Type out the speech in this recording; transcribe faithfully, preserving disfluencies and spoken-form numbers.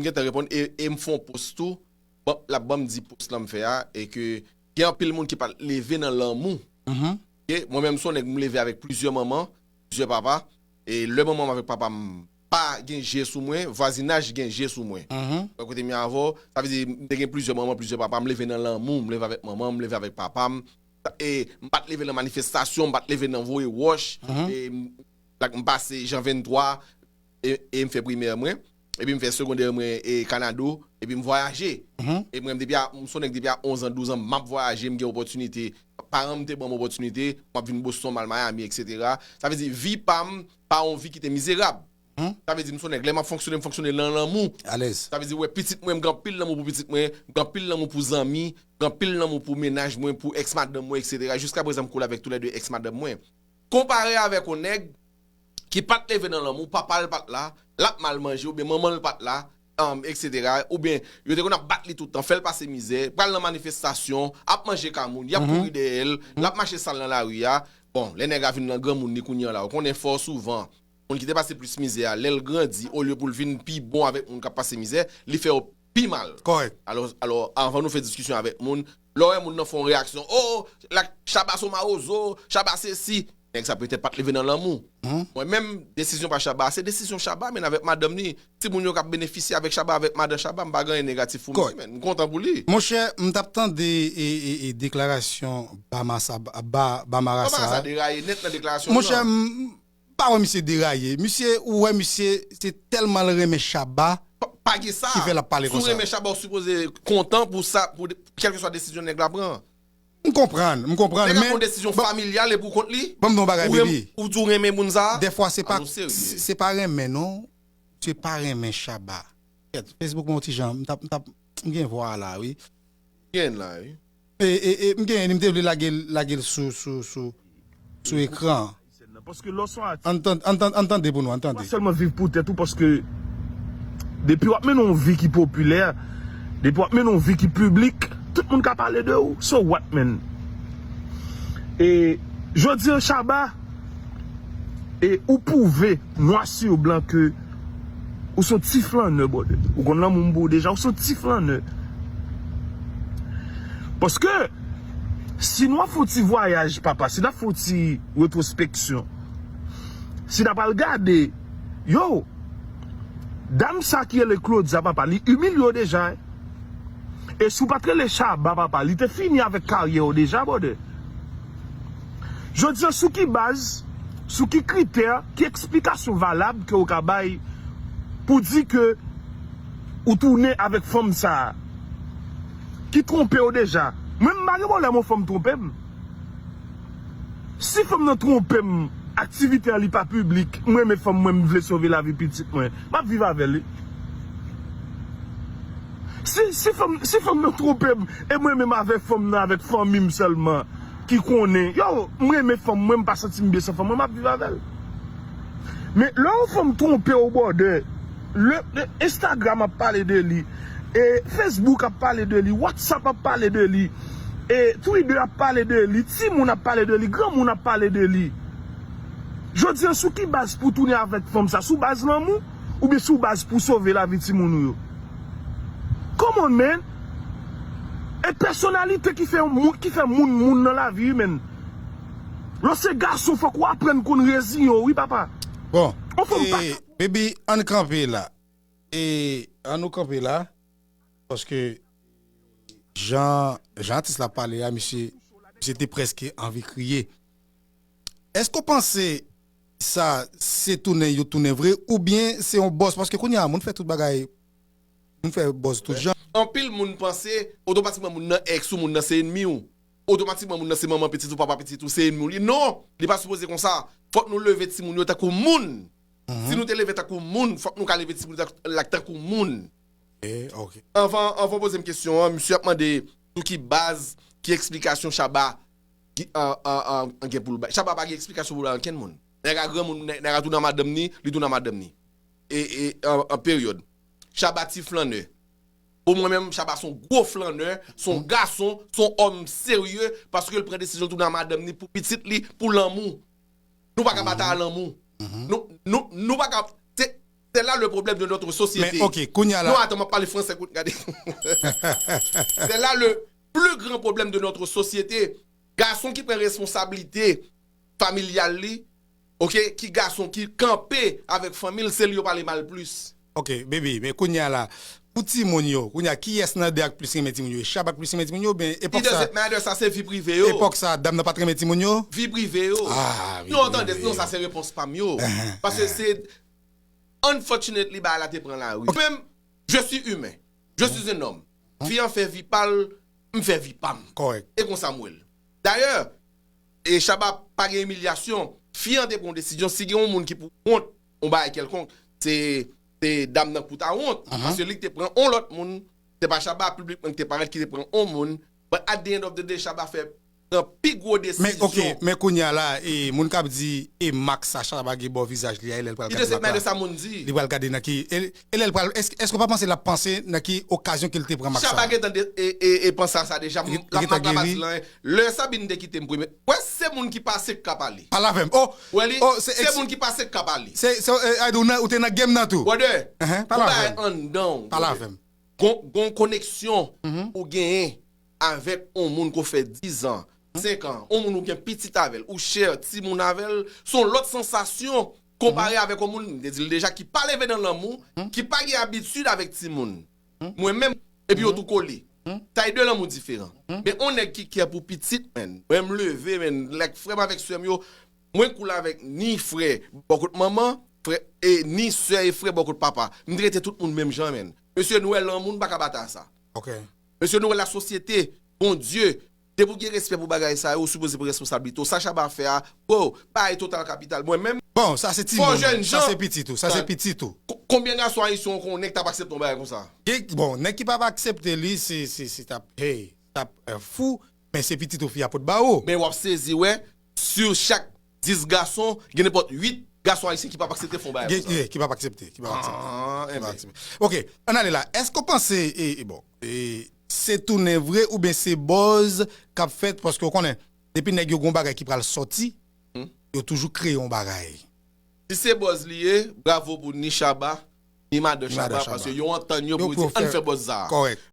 gentan reponn, e, e m fè yon post tou. Bon, l ap ban m di post lan m fè a, e ke gen anpil moun ki pa t leve nan lanmou. Ok? Mwen menm, m se yon nèg m leve avèk plizyè manman, plizyè papa. E lè manman m avèk papa m pa gen je sou mwen, vwazinaj gen je sou mwen. Wè kote m ye avè w, sa vle di, m te gen plizyè manman, plizyè papa, m leve nan lanmou, m leve avèk manman m, m leve avèk papa m. E m pa t leve nan manifestasyon, m pa t leve nan voye wòch. E m, like, m pase Jan venntwa, e, e m fè primè mwen, epi m fè segondè mwen e Kanado, epi m vwayaje. E mwen, depi a, m se yon nèg depi a onz an, douz an, m ap vwayaje, m gen opòtinite. Paran m te ban m opòtinite, m ap vin Boston, m al Miami, et cetera. Sa vle di, vi pa m pa yon vi ki te mizerab. Sa vle di, m se yon nèg, lè m ap fonksyone, m fonksyone nan lanmou. Alèz. Sa vle di, wè, pitit mwen, m gen anpil lanmou pou pitit mwen, m gen anpil lanmou pou zanmi, m gen anpil lanmou pou mennaj mwen, pou èks madanm mwen, et cetera. Jiska prezan, m koule avèk toulède èks madanm mwen. Konpare avèk yon nèg ki pa t leve nan lanmou, papa l pa t la, l ap mal manje, oubyen manman l pa t la, um, et cetera, oubyen yo te konn ap bat li tout tan, fè l pase mizè, pral nan manifestasyon, ap manje ka moun, y ap kouri dèyè l, l ap mache sal nan lari a. Bon, lè nèg la vin nan granmoun li kounye a la, ou konnen fò souvan, moun ki te pase plis mizè a, lè l grandi, olye pou l vin pi bon avèk moun k ap pase mizè, li fè yo pi mal. Kòrèk. Alò, alò, anvan nou fè diskisyon avèk moun, lè w wè moun nan fè yon reyaksyon, "Oh, la, Shabba se yon mawozo, Shabba sesi." Nèg sa petèt pa t leve nan lanmou. Mwen menm, desizyon pa Shabba, se desizyon Shabba, men avèk madanm li. Timoun yo k ap benefisye avèk Shabba, avèk madan Shabba, m pa gen anyen negatif pou misye, men m kontan pou li. Monchè, m t ap tande e, e, e deklarasyon Bamasa, Ba, Bamara sa. Bamara sa deraye nèt nan deklarasyon l. Monchè, m pa wè misye deraye. Misye, ou wè misye, se tèlman l renmen Shabba. Pa, pa gen sa. Ki fè l ap pale konsa. Si w renmen Shabba, ou sipoze kontan pou sa, pou de, kèlkeswa desizyon nèg la pran. M konprann, m konpran, men nèg la pran desizyon familyal e pou kont li. Ban m di w yon bagay, baby. Ou di w renmen moun sa. Dèfwa se pa, se pa renmen, non. Se pa renmen Shabba. Kèt, Facebook mwen yon ti jan, m t ap, m t ap, m gen vwa a la, wi. Gen la, wi. E, e, e, m gen, m te vle lage l, lage l sou, sou, sou, sou ekran. Paske lè w se yon atis, ann tan-, ann tan-, ann tande pou nou, ann tande. Pa sèlman viv pou tèt ou, paske depi w ap mennen yon vi ki popilè, depi w ap mennen yon vi ki piblik, tout moun ka pale de ou. So what, man? E jodi an, Shabba, e ou pwouve nwa si blan ke ou se yon ti flannè, brother. Ou konn lanmou m pou ou deja, ou se yon ti flannè. Paske, si n ap fè yon ti vwayaj, papa, si n ap fè yon ti retwospeksyon, si n ap al gade, yo, dam sa ki rele Claudia, papa, li imilye w deja, hein. E si w pa t rele Shabba, papa, li te fini avèk karyè w deja, brother. Jodi an, sou ki baz, sou ki kritè, ki eksplikasyon valab ke w ka bay pou di ke ou tounen avèk fanm sa a ki twonpe w deja? Mwen, m pa gen pwoblèm yon fanm twonpe m. Si fanm nan twonpe m, aktivite an li pa piblik, m renmen fanm mwen, m vle sove lavi pitit mwen, m ap viv avè l, wi. Si, si fanm, si fanm nan twonpe m, e mwen menm avè fanm nan, avèk fanmi m sèlman, ki konnen, yo, m renmen fanm mwen, m pa santi m byen san fanm mwen, m ap viv avè l. Men lè yon fanm twonpe w, brother, le, le Instagram ap pale de li, e Facebook ap pale de li, WhatsApp ap pale de li, e Twitter ap pale de li, timoun ap pale de li, granmoun ap pale de li. Jodi an, sou ki baz pou w tounen avèk fanm sa? Sou baz lanmou oubyen sou baz pou w sove lavi timoun ou yo? Come on, man! E pèsonalite ki fè moun, ki fè moun, moun nan lavi, wi, man. Lè w se gason, fòk ou aprann konn reziyen w, wi, papa. Bon, yon fanm pa e, ka baby, ann kanpe la. E, ann nou kanpe la. Paske jan, jan atis la pale a, misye, misye te prèske anvi kriye. Èske w panse sa se tounen yo tounen vre, oubyen se yon buzz? Paske kounye a, moun fè tout bagay, moun fè buzz tout jan. Anpil moun panse, otomatikman, moun nan èks ou, moun nan se ènmi w. Otomatikman, moun nan se manman pitit ou, papa pitit ou, se ènmi w li. Non! Li pa sipoze konsa. Fòk nou leve timoun yo tankou moun. Si nou te leve tankou moun, fòk nou ka leve timoun yo tank-, la, tankou moun. Ok, ok. Anvan, anvan w poze m kesyon an, misye ap mande sou ki baz, ki eksplikasyon Shabba ki, an, an, an, an gen pou l bay. Shabba pa gen eksplikasyon pou l bay ankenn moun. Nèg a granmoun, nèg, nèg a tounen a madanm ni, li tounen a madanm ni. E, e, an, an peryòd. Shabba ti flannè. Pou mwen menm, Shabba se yon gwo flannè, se yon gason, se yon òm serye, paske l pran desizyon l tounen a madanm ni pou pitit li, pou lanmou. Nou pa ka batay a lanmou. Nou, nou, nou pa ka, se, C'est là le problème de notre société. Men, ok, kounye a la. Non, attends, m ap pale fransè, kout, gade. C'est là le plus grand problème de notre société. Gason ki pran responsablite familyal li, ok, ki gason ki kanpe avèk fanmi l, se li yo pale mal plis. Ok, baby, men kounye a la, pou timoun yo, kounye a, kiyès nan de a k plis renmen timoun yo? E Shabba k plis renmen timoun yo, oubyen It epòk sa, doesn't matter, sa se vi prive yo. epòk sa, dam nan pa t renmen timoun yo? Vi prive yo. Ah, vi Non, prive tande, yo. Non, sa se repons pa m yo. Paske se, unfortunately, bagay la te pran lari. Menm, je suis humain. Je suis un homme. Fi an fè vi pa l, m fè vi pa m. Kòrèk. E konsa m wè l. Dayè, e Shabba pa gen imilyasyon. Fi an te pran yon desizyon, si gen yon moun ki pou wont yon bagay kèlkonk, se se dam nan k pou ta wont. Paske li k te pran yon lòt moun, se pa Shabba, piblik mwen ki te parèt ki te pran yon moun. But at the end of the day, Shabba fè pran pi gwo desizyon. Men, ok, men kounye a la, e, moun k ap di, e, mak sa Shabba gen bò vizaj li a, e lè l pral It gade doesn't mak matter la. Sa moun di. Li pral gade nan ki, e, e lè l pral, èske, èske w pa panse l ap panse nan ki okazyon ke l te pran mak sa? Shabba gentan de- e, e, e panse a sa deja. Li- li L ap gentan mak la geri. pati lan. Lè Sabine te kite m premye. Wè, se moun ki pase k ka pale. Pale avè m. Oh, Wè li, oh, se se ex- moun ki pase k ka pale. se, se, eh, ay, ou nan- ou te nan game nan tou. Brother, Ehe, ou pale bay avè m. Anndan w. Pale avè m. Gon, gon koneksyon ou genyen avèk yon moun ko fè diz an, senk an, yon moun ou gen pitit avè l, ou share timoun avè l, se yon lòt sansasyon konpare avèk yon moun, m te di l deja, ki pa leve nan lanmou, ki pa gen abitid avèk timoun. Mwen menm, epi yo tou kole. Sa e de lanmou diferan. Men yon nèg ki kè pou pitit, man. Mwen m leve, man, like frè m avèk sè m yo, mwen koule avèk ni frè bò kot manman, frè, e ni sè e frè bò kot papa. M trete tout moun menm jan, man. Mesye, nou wè lanmou, nou pa ka batay sa. Ok. Mesye, nou wè lasosyete, Bondye, depi w gen respè pou bagay sa yo, ou sipoze pran responsablite w. Sa Shabba fè a, bro, bagay total kapital. Mwen menm, Bon, sa se ti Fò moun. jèn Sa jan. Se pitit ou. Sa se Tan- pitit ou. Ko- konbyen gason ayisyen w konnen k t ap aksepte yon bagay konsa? Gen, bon, nèg ki pa va aksepte li, se, se, se t ap, hey, t ap, eh, fou, men se pitit ou fi a pot ba ou. Men w ap sezi, wè, sou chak dis gason, gen nenpòt uit gason ayisyen ki p ap aksepte fè yon bagay Gen, konsa. gen, ki pa aksepte, ki pa aksepte. Ah, Ki pa enben. aksepte. Ok, ann ale la. Èske w panse, e, e, bon, e, se tounen vre oubyen se buzz k ap fèt? Paske w konnen, depi nèg yo gon bagay ki pral sòti, yo toujou kreye yon bagay. Si se buzz li ye, bravo pou ni Shabba, ni madan Ni madan Shabba, Shabba. Paske yo antann yo Yo pou di, pou ann fè- fè buzz sa. Kòrèk.